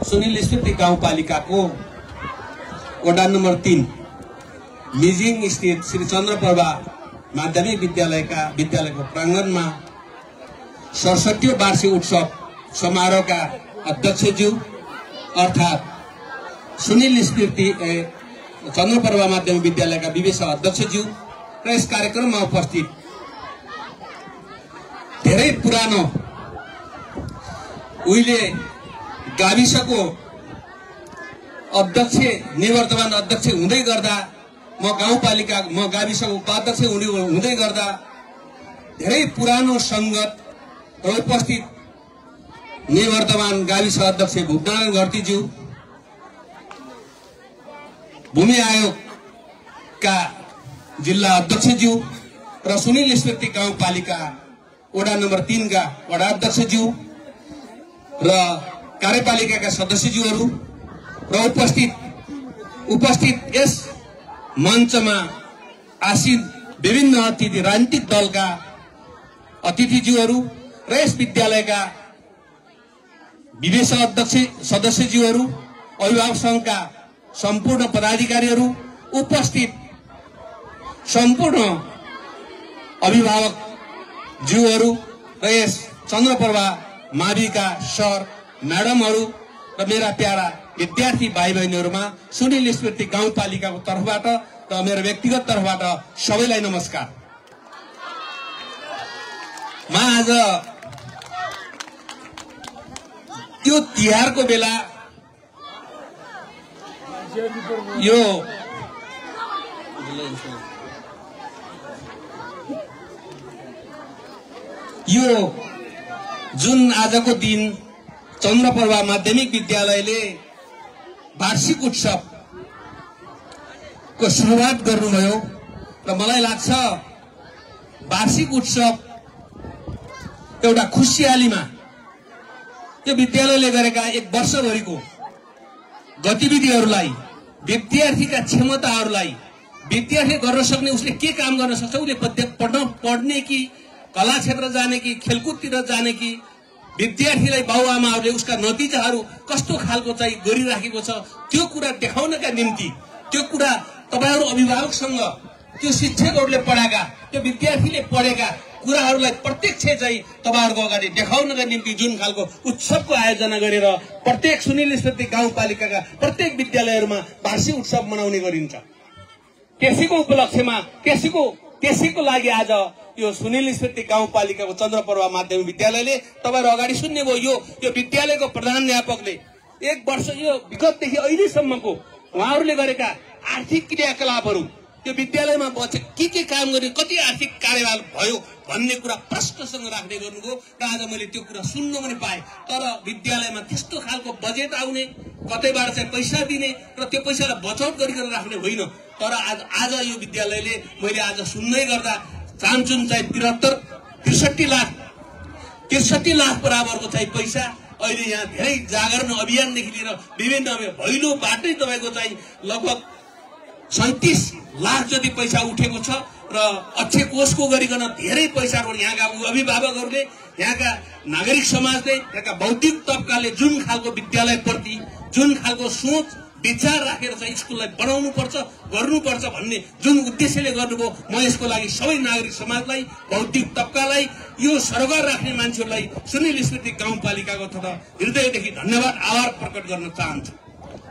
सुनिल स्मृति गाउँपालिकाको वडा नम्बर 3 मिजिङ स्थित श्री चन्द्रप्रभा माध्यमिक विद्यालयको प्राङ्गणमा 67औं वार्षिक उत्सव समारोहका अध्यक्षज्यू अर्थात् सुनिल स्मृति चन्द्रप्रभा माध्यमिक विद्यालयका विवेश अध्यक्षज्यू र यस कार्यक्रममा उपस्थित धेरै पुरानो उहिले गाविसको अध्यक्ष निवर्तमान अध्यक्ष हुँदै गर्दा म गाविसको उपाध्यक्ष हुँदै गर्दा धेरै पुरानो संगत र उपस्थित निवर्तमान गाविस अध्यक्ष भूपनारायण घरतीज्यू, भूमि आयोगका जिल्ला अध्यक्षज्यू र सुनिल स्मृति गाउँपालिका वडा नम्बर 3 का वडा अध्यक्षज्यू र कार्यपालिकाका सदस्यज्यूहरू र उपस्थित यस मञ्चमा आसीन विभिन्न अतिथि राजनीतिक दलका अतिथिज्यूहरू र यस विद्यालयका विवेश अध्यक्ष सदस्यज्यूहरू, अभिभावक संघका सम्पूर्ण पदाधिकारीहरू, उपस्थित सम्पूर्ण अभिभावक ज्यूहरू र यस चन्द्रप्रभा माविका सर म्याडमहरू र मेरा प्यारा विद्यार्थी भाइ बहिनीहरूमा सुनिल स्मृति गाउँपालिकाको तर्फबाट र मेरो व्यक्तिगत तर्फबाट सबैलाई नमस्कार। म आज यो तिहारको बेला यो जुन आजको दिन चन्द्रप्रभा माध्यमिक विद्यालयले वार्षिक उत्सवको सुरुवात गर्नुभयो र मलाई लाग्छ वार्षिक उत्सव एउटा खुसियालीमा त्यो विद्यालयले गरेका एक वर्षभरिको गतिविधिहरूलाई, विद्यार्थीका क्षमताहरूलाई, विद्यार्थी गर्न सक्ने उसले के काम गर्न सक्छ, उसले पढ्ने कि कला क्षेत्र जाने कि खेलकुदतिर जाने कि विद्यार्थीलाई बाबुआमाहरूले उसका नतिजाहरू कस्तो खालको चाहिँ गरिराखेको छ त्यो कुरा देखाउनका निम्ति, त्यो कुरा तपाईहरु अभिभावकसँग त्यो शिक्षकहरूले पढाएका त्यो विद्यार्थीले पढेका कुराहरूलाई प्रत्यक्ष चाहिँ तपाईहरुको अगाडि देखाउनका निम्ति जुन खालको उत्सवको आयोजना गरेर प्रत्येक सुनिल स्मृति गाउँपालिकाका प्रत्येक विद्यालयहरूमा वार्षिक उत्सव मनाउने गरिन्छ। त्यसैको उपलक्ष्यमा त्यसैको लागि आज यो सुनिल स्मृति गाउँपालिकाको चन्द्रप्रभा माध्यमिक विद्यालयले तपाईहरु अगाडि सुन्नुभयो यो विद्यालयको प्रधानाध्यापकले एक वर्ष यो विगतदेखि अहिलेसम्मको उहाँहरूले गरेका आर्थिक क्रियाकलापहरू त्यो विद्यालयमा बचे के काम गर्ने कति आर्थिक कार्यभार भयो भन्ने कुरा प्रश्नसँग राख्ने गर्नुभयो र आज मैले त्यो कुरा सुन्न पनि पाएँ। तर विद्यालयमा त्यस्तो खालको बजेट आउने, कतैबाट चाहिँ पैसा दिने र त्यो पैसालाई बचत गरिकन राख्ने होइन। तर आज यो विद्यालयले मैले आज सुन्दै गर्दा चान्चुन चाहिँ 63 लाख बराबरको चाहिँ पैसा अहिले यहाँ धेरै जागरण अभियानदेखि लिएर विभिन्न भैलोबाटै तपाईको चाहिँ लगभग 37 लाख जति पैसा उठेको छ र अक्षय कोषको गरिकन धेरै पैसाहरू यहाँका अभिभावकहरूले, यहाँका नागरिक समाजले, यहाँका बौद्धिक तबकाले जुन खालको विद्यालयप्रति जुन खालको सोच विचार राखेर चाहिँ स्कुललाई बनाउनु पर्छ, गर्नुपर्छ भन्ने जुन उद्देश्यले गर्नुभयो, म यसको लागि सबै नागरिक समाजलाई, बौद्धिक तबकालाई, यो सरोकार राख्ने मान्छेहरूलाई सुनिल स्मृति गाउँपालिकाको तथा हृदयदेखि धन्यवाद आभार प्रकट गर्न चाहन्छु।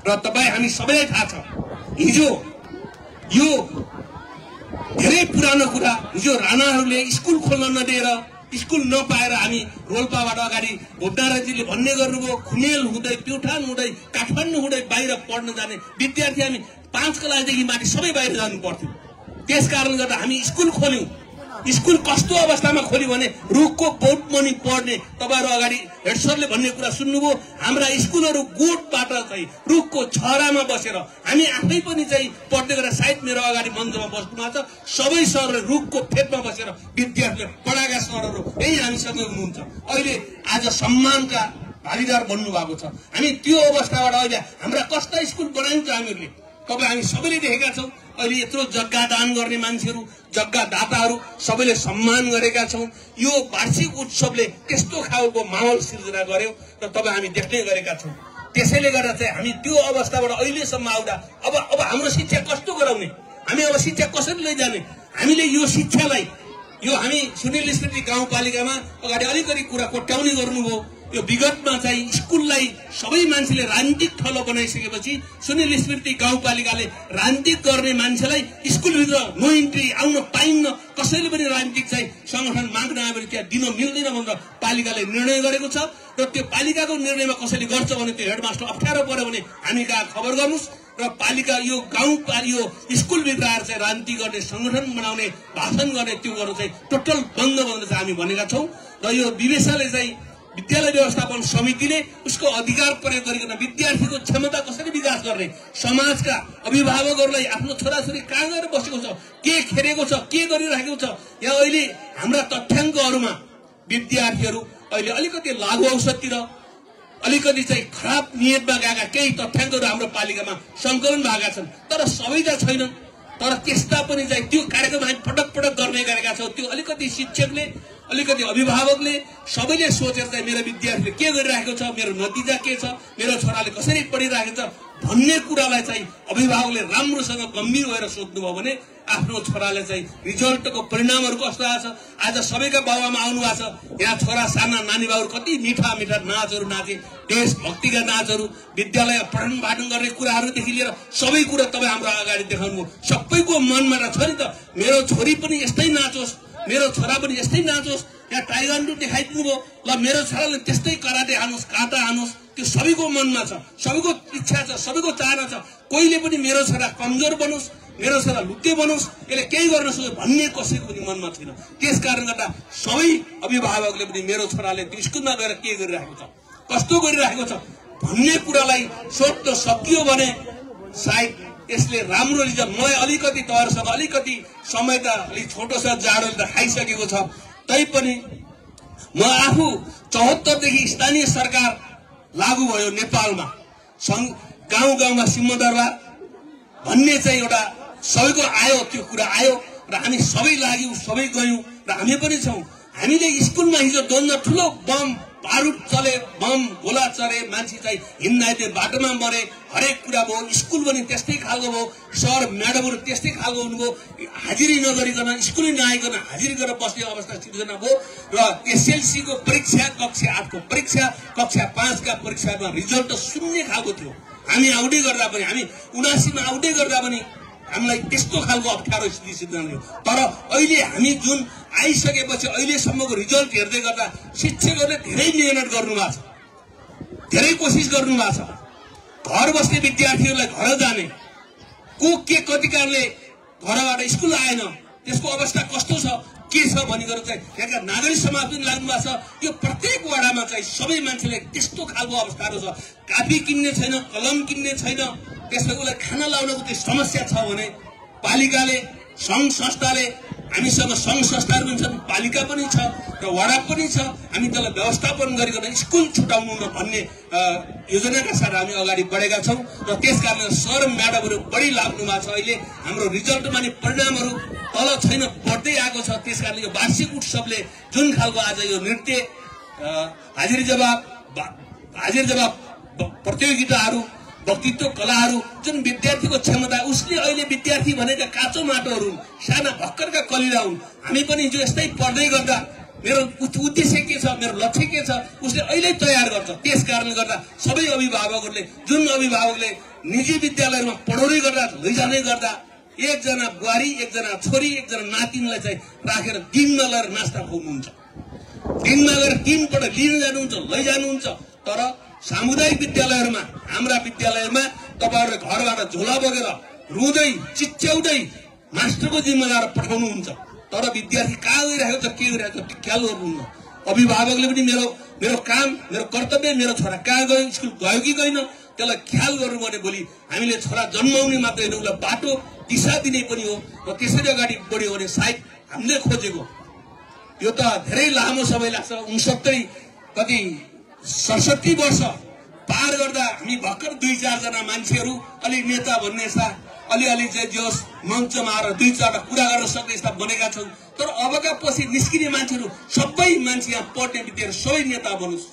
र तपाईँ हामी सबैलाई थाहा छ हिजो यो धेरै पुरानो कुरा, हिजो राणाहरूले स्कुल खोल्न नदिएर, स्कुल नपाएर हामी रोल्पाबाट अगाडि भूपनारायणजीले भन्ने गर्नुभयो खुमेल हुँदै, प्युठान हुँदै, काठमाडौँ हुँदै बाहिर पढ्न जाने विद्यार्थी हामी 5 क्लासदेखि माथि सबै बाहिर जानु पर्थ्यो। त्यसकारण गर्दा हामी स्कुल खोल्यौं। स्कुल कस्तो अवस्थामा खोल्यौं भने रुखको बोट मुनि पढ्ने, तपाईहरु अगाडि हेड सरले भन्ने कुरा सुन्नुभयो, हाम्रा स्कुलहरू गोठबाट चाहिँ रुखको छरामा बसेर हामी आफै पनि चाहिँ पढ्दै गरेर सायद मेरो अगाडि मञ्चमा बस्नुभएको छ सबै सरले रुखको फेदमा बसेर विद्यार्थीले पढाएका सरहरू यही हामीसँग हुनुहुन्छ। अहिले आज सम्मानका भागीदार बन्नु भएको छ। हामी त्यो अवस्थाबाट अहिले हाम्रा कस्ता स्कुल बनायौं त हामीहरूले, तपाईँ हामी सबैले देखेका छौं। अहिले यत्रो जग्गा दान गर्ने मान्छेहरू, जग्गा दाताहरू सबैले सम्मान गरेका छौं। यो वार्षिक उत्सवले त्यस्तो खालको माहौल सिर्जना गर्यो र तपाईँ हामी देख्दै गरेका छौं। त्यसैले गर्दा चाहिँ हामी त्यो अवस्थाबाट अहिलेसम्म आउँदा अब हाम्रो शिक्षा कस्तो गराउने, हामी अब शिक्षा कसरी लैजाने, हामीले यो शिक्षालाई यो हामी सुनिल स्मृति गाउँपालिकामा अगाडि अलिकति कुरा कोट्याउने गर्नुभयो। यो विगतमा चाहिँ स्कुललाई सबै मान्छेले राजनीतिक थलो बनाइसकेपछि सुनिल स्मृति गाउँपालिकाले राजनीतिक गर्ने मान्छेलाई स्कुलभित्र नो इन्ट्री आउन पाइन्न, कसैले पनि राजनीतिक चाहिँ संगठन माग्न आयो भने त्यहाँ दिन मिल्दैन भनेर पालिकाले निर्णय गरेको छ। र त्यो पालिकाको निर्णयमा कसैले गर्छ भने त्यो हेडमास्टर अप्ठ्यारो पर्यो भने हामी कहाँ खबर गर्नुहोस्। र पालिका यो गाउँ यो स्कुलभित्र आएर चाहिँ राजनीति गर्ने, संगठन बनाउने, भाषण गर्ने त्यो गर्नु चाहिँ टोटल बन्द गर्न चाहिँ हामी भनेका छौँ। र यो विवेशाले चाहिँ विद्यालय व्यवस्थापन समितिले उसको अधिकार प्रयोग गरिकन विद्यार्थीको क्षमता कसरी विकास गर्ने, समाजका अभिभावकहरूलाई आफ्नो छोराछोरी कहाँ गएर बसेको छ, के खेरेको छ, के गरिरहेको छ, यहाँ अहिले हाम्रा तथ्याङ्कहरूमा विद्यार्थीहरू अहिले अलिकति लागु औषधतिर अलिकति चाहिँ खराब नियतमा गएका केही तथ्याङ्कहरू हाम्रो पालिकामा सङ्कलन भएका छन्, तर सबै त छैनन्। तर त्यस्ता पनि चाहिँ त्यो कार्यक्रम हामी पटक पटक गर्ने गरेका छौँ। त्यो अलिकति शिक्षकले, अलिकति अभिभावकले सबैले सोचेर चाहिँ मेरो विद्यार्थीले के गरिरहेको छ, मेरो नतिजा के छ, मेरो छोराले कसरी पढिरहेको छ भन्ने कुरालाई चाहिँ अभिभावकले राम्रोसँग गम्भीर भएर सोध्नुभयो भने आफ्नो छोराले चाहिँ रिजल्टको परिणामहरू कस्तो आएको छ। आज सबैका बाबुआमा आउनु भएको छ, यहाँ छोरा साना नानी बाबुहरू कति मिठा मिठा नाचहरू नाचे, देशभक्तिका नाचहरू, विद्यालय पठन पाठन गर्ने कुराहरूदेखि लिएर सबै कुरा तपाईँ हाम्रो अगाडि देखाउनु। सबैको मनमा छ नि त मेरो छोरी पनि यस्तै नाचोस्, मेरो छोरा पनि यस्तै नाचोस्। यहाँ ताइक्वान्डो देखाइदिनु भयो, ल मेरो छोराले त्यस्तै कराटे हानोस्, काटा हानोस्, त्यो सबैको मनमा छ, सबैको इच्छा छ, सबैको चाहना छ। कोहीले पनि मेरो छोरा कमजोर बनोस्, मेरो छोरा लुते बनोस्, यसले केही गर्न सक्यो भन्ने कसैको पनि मनमा छैन। त्यस कारण गर्दा सबै अभिभावकले पनि मेरो छोराले त्यो स्कुलमा गएर के गरिरहेको छ, कस्तो गरिरहेको छ भन्ने कुरालाई सोध्न सकियो भने सायद यसले राम्रो रिजल्ट। मलाई अलिकति तहरसँग अलिकति समय त अलिक छोटो छ, जाडोले त खाइसकेको छ, तैपनि म आफू 74 देखि स्थानीय सरकार लागू भयो नेपालमा, गाउँ गाउँमा सिंहदरबार भन्ने चाहिँ एउटा सबैको आयो, त्यो कुरा आयो र हामी सबै लाग्यौँ, सबै गयौँ र हामी पनि छौँ। हामीले स्कुलमा हिजो द्वन्द्व ठुलो बम बारुद चले, बम गोला चरे, मान्छे चाहिँ हिँड्दै बाटोमा मरे, हरेक कुरा भयो। स्कुल पनि त्यस्तै खालको भयो, सर म्याडमहरू त्यस्तै खालको हुनुभयो, हाजिरी नगरिकन स्कुलै नआइकन हाजिरी गरेर बस्ने अवस्था सिर्जना भयो। र एसएलसी को परीक्षा, कक्षा 8 को परीक्षा, कक्षा 5 का परीक्षामा रिजल्ट शून्य खालको थियो। हामी आउटै गर्दा पनि, हामी 79 मा आउटै गर्दा पनि हामीलाई त्यस्तो खालको अप्ठ्यारो स्थिति सिर्जना थियो। तर अहिले हामी जुन आइसकेपछि अहिलेसम्मको रिजल्ट हेर्दै गर्दा शिक्षकहरूले धेरै मेहनत गर्नुभएको छ, धेरै कोसिस गर्नुभएको छ। घर बस्ने विद्यार्थीहरूलाई घर जाने को के कति कारणले घरबाट स्कुल आएन, त्यसको अवस्था कस्तो छ के छ भनिकन चाहिँ यहाँका नागरिक समाज पनि लाग्नु भएको छ। यो प्रत्येक वडामा चाहिँ सबै मान्छेले त्यस्तो खालको अवस्थाहरू छ, कापी किन्ने छैन, कलम किन्ने छैन, त्यसमा उसलाई खाना लाउनको चाहिँ समस्या छ भने पालिकाले, सङ्घ संस्थाले, हामीसँग सङ्घ संस्थाहरू पनि छन्, पालिका पनि छ र वडा पनि छ, हामी त्यसलाई व्यवस्थापन गरिकन स्कुल छुटाउनु न भन्ने योजनाका साथ हामी अगाडि बढेका छौँ। र त्यस कारणले सर म्याडमहरू बढी लाग्नु भएको छ। अहिले हाम्रो रिजल्टमा नि परिणामहरू तल छैन, बढ्दै आएको छ। त्यस कारणले यो वार्षिक उत्सवले जुन खालको आज यो नृत्य, हाजिरी जवाब प्रतियोगिताहरू, वक्तित्व कलाहरू, जुन विद्यार्थीको क्षमता, उसले अहिले विद्यार्थी भनेका काँचो माटोहरू, साना भक्करका कलिरा हुन्। हामी पनि हिजो यस्तै पढ्दै गर्दा मेरो उद्देश्य के छ, मेरो लक्ष्य के छ, उसले अहिले तयार गर्छ। त्यस कारणले गर्दा सबै अभिभावकहरूले, जुन अभिभावकले निजी विद्यालयमा पढाउनै गर्दा, लैजानै गर्दा एकजना बुहारी, एकजना छोरी, एकजना नातिनलाई चाहिँ राखेर दिनमा लगेर नास्ता खुवाउनुहुन्छ, दिनमा गएर 3 पटक लिन जानुहुन्छ, लैजानुहुन्छ। तर सामुदायिक विद्यालयहरूमा, हाम्रा विद्यालयमा तपाईहरुले घरबाट झोला बोकेर रुँदै चिच्याउँदै मास्टरको जिम्मा लिएर पठाउनुहुन्छ, तर विद्यार्थी कहाँ गइरहेको छ, के गरिरहेको छ त्यो ख्याल गर्नुहुन्न। अभिभावकले पनि मेरो काम, मेरो कर्तव्य, मेरो छोरा कहाँ गयो, स्कुल गयो कि गएन, त्यसलाई ख्याल गर्नु भने भोलि हामीले छोरा जन्माउने मात्रै होइन, उसलाई बाटो दिशा दिने पनि हो। र त्यसरी अगाडि बढ्यो भने सायद हामीले खोजेको यो त धेरै लामो समय लाग्छ। 67 वर्ष पार गर्दा हामी भर्खर 2-4 जना मान्छेहरू अलि नेता भन्ने यस्ता अलि चाहिँ जोस मञ्चमा आएर 2-4 कुरा गर्न सक्ने यस्ता बनेका छौँ। तर अबका पछि निस्किने मान्छेहरू सबै मान्छे यहाँ पढ्ने विद्यार्थी सबै नेता बनोस्,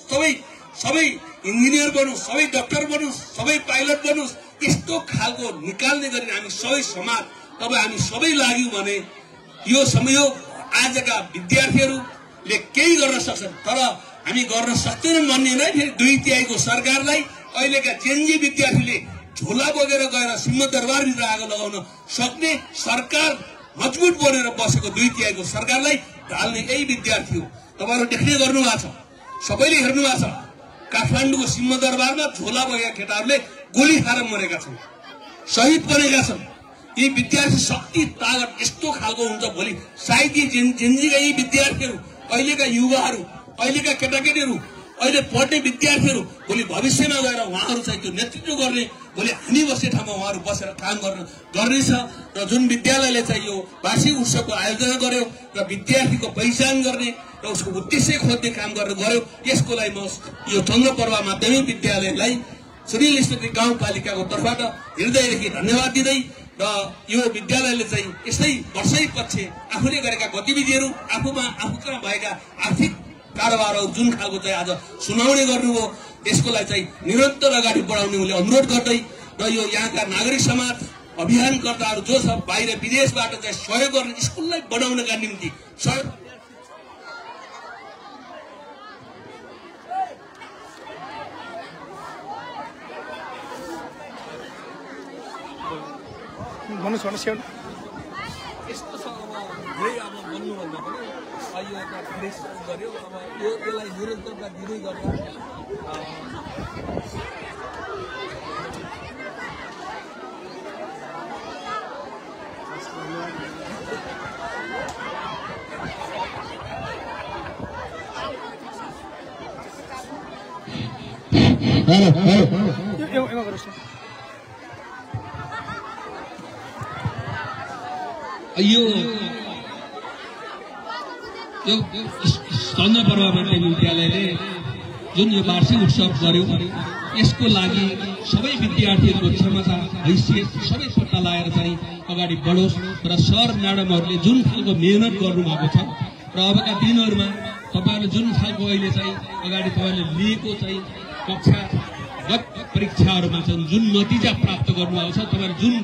सबै इन्जिनियर बनोस्, सबै डाक्टर बनोस्, सबै पाइलट बनोस्, यस्तो खालको निकाल्ने गरी हामी सबै समाज तब हामी सबै लाग्यौं भने यो संयोग आजका विद्यार्थीहरूले केही गर्न सक्छन्। तर हामी गर्न सक्दैनौँ भन्ने नै फेरि 2/3 सरकारलाई अहिलेका जेनजी विद्यार्थीले झोला बोकेर गएर सिंहदरबारभित्र आगो लगाउन सक्ने सरकार मजबुत बनेर बसेको 2/3 सरकारलाई ढाल्ने यही विद्यार्थी हो। तपाईहरु देख्ने गर्नु भएको छ, सबैले हेर्नु भएको छ, काठमाडौँको सिंहदरबारमा झोला बोकेका केटाहरूले गोली खाएर मरेका छन्, शहीद बनेका छन्। यी विद्यार्थी शक्ति तागत यस्तो खालको हुन्छ भोलि सायद यी जेनजीका यी विद्यार्थीहरू, अहिलेका युवाहरू, अहिलेका केटाकेटीहरू, अहिले पढ्ने विद्यार्थीहरू भोलि भविष्यमा गएर उहाँहरू चाहिँ त्यो नेतृत्व गर्ने, भोलि हामी बस्ने ठाउँमा उहाँहरू बसेर काम गर्नेछ। र जुन विद्यालयले चाहिँ यो वार्षिक उत्सवको आयोजना गर्यो र विद्यार्थीको पहिचान गर्ने र उसको उद्देश्य खोज्ने काम गर्यो, यसको लागि म यो चन्द्रप्रभा माध्यमिक विद्यालयलाई सुनिल स्मृति गाउँपालिकाको तर्फबाट हृदयदेखि धन्यवाद दिँदै र यो विद्यालयले चाहिँ यस्तै वर्षै पछि आफूले गरेका गतिविधिहरू, आफूमा भएका आर्थिक कारोबारहरू जुन खालको चाहिँ आज सुनाउने गर्नुभयो, यसको लागि चाहिँ निरन्तर अगाडि बढाउने उनले अनुरोध गर्दै र यो यहाँका नागरिक समाज अभियानकर्ताहरू जो छ बाहिर विदेशबाट चाहिँ सहयोग गर्ने स्कुललाई बनाउनका निम्ति सहयोग यस्तो छ। अब धेरै अब भन्नुभन्दा पनि यो एउटा प्रेस गर्यो, अब यसलाई निरन्तरता दिँदै गर्दा यो चन्द्रप्रभा माध्यमिक विद्यालयले जुन यो वार्षिक उत्सव गर्यो, यसको लागि सबै विद्यार्थीहरूको क्षमता हैसियत सबै सट्टा लगाएर चाहिँ अगाडि बढोस् र सर म्याडमहरूले जुन खालको मेहनत गर्नुभएको छ र अबका दिनहरूमा तपाईँहरूले जुन खालको अहिले चाहिँ अगाडि तपाईँहरूले लिएको चाहिँ कक्षागत परीक्षाहरूमा चाहिँ जुन नतिजा प्राप्त गर्नुभएको छ, तपाईँहरू जुन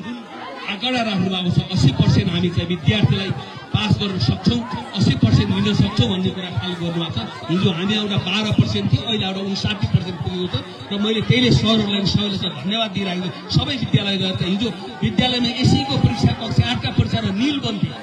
आँकडा राख्नु भएको छ 80% हामी चाहिँ विद्यार्थीलाई पास गर्न सक्छौँ, 80% लिन सक्छौँ भन्ने कुरा खाली गर्नुभएको छ। हिजो हामी एउटा 12% थियो, अहिले एउटा 59% पुगेको छ र मैले त्यहीले सरहरूलाई सबैलाई चाहिँ धन्यवाद दिइरहेको छु। सबै विद्यालय गएर हिजो विद्यालयमा एसीको परीक्षा कक्षा 8का परीक्षा र नील बन्थ्यो,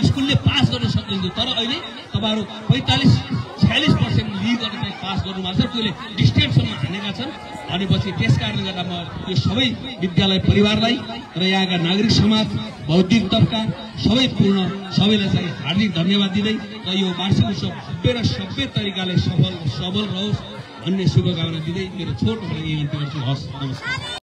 स्कुलले पास गर्न सक्दैनथ्यो, तर अहिले तपाईँहरू 45-46% लिइ गरेर चाहिँ पास गर्नुभएको छ। त्यसले डिस्टेन्ससम्म हानेका छन् भनेपछि त्यस कारणले गर्दा म यो सबै विद्यालय परिवारलाई र यहाँका नागरिक समाज, बौद्धिक तबका सबैलाई चाहिँ हार्दिक धन्यवाद दिँदै र यो वार्षिक उत्सव भव्य र सभ्य तरिकाले सबल रहोस् भन्ने शुभकामना दिँदै मेरो छोटो इभेन्ट गर्छु। हस्, नमस्कार।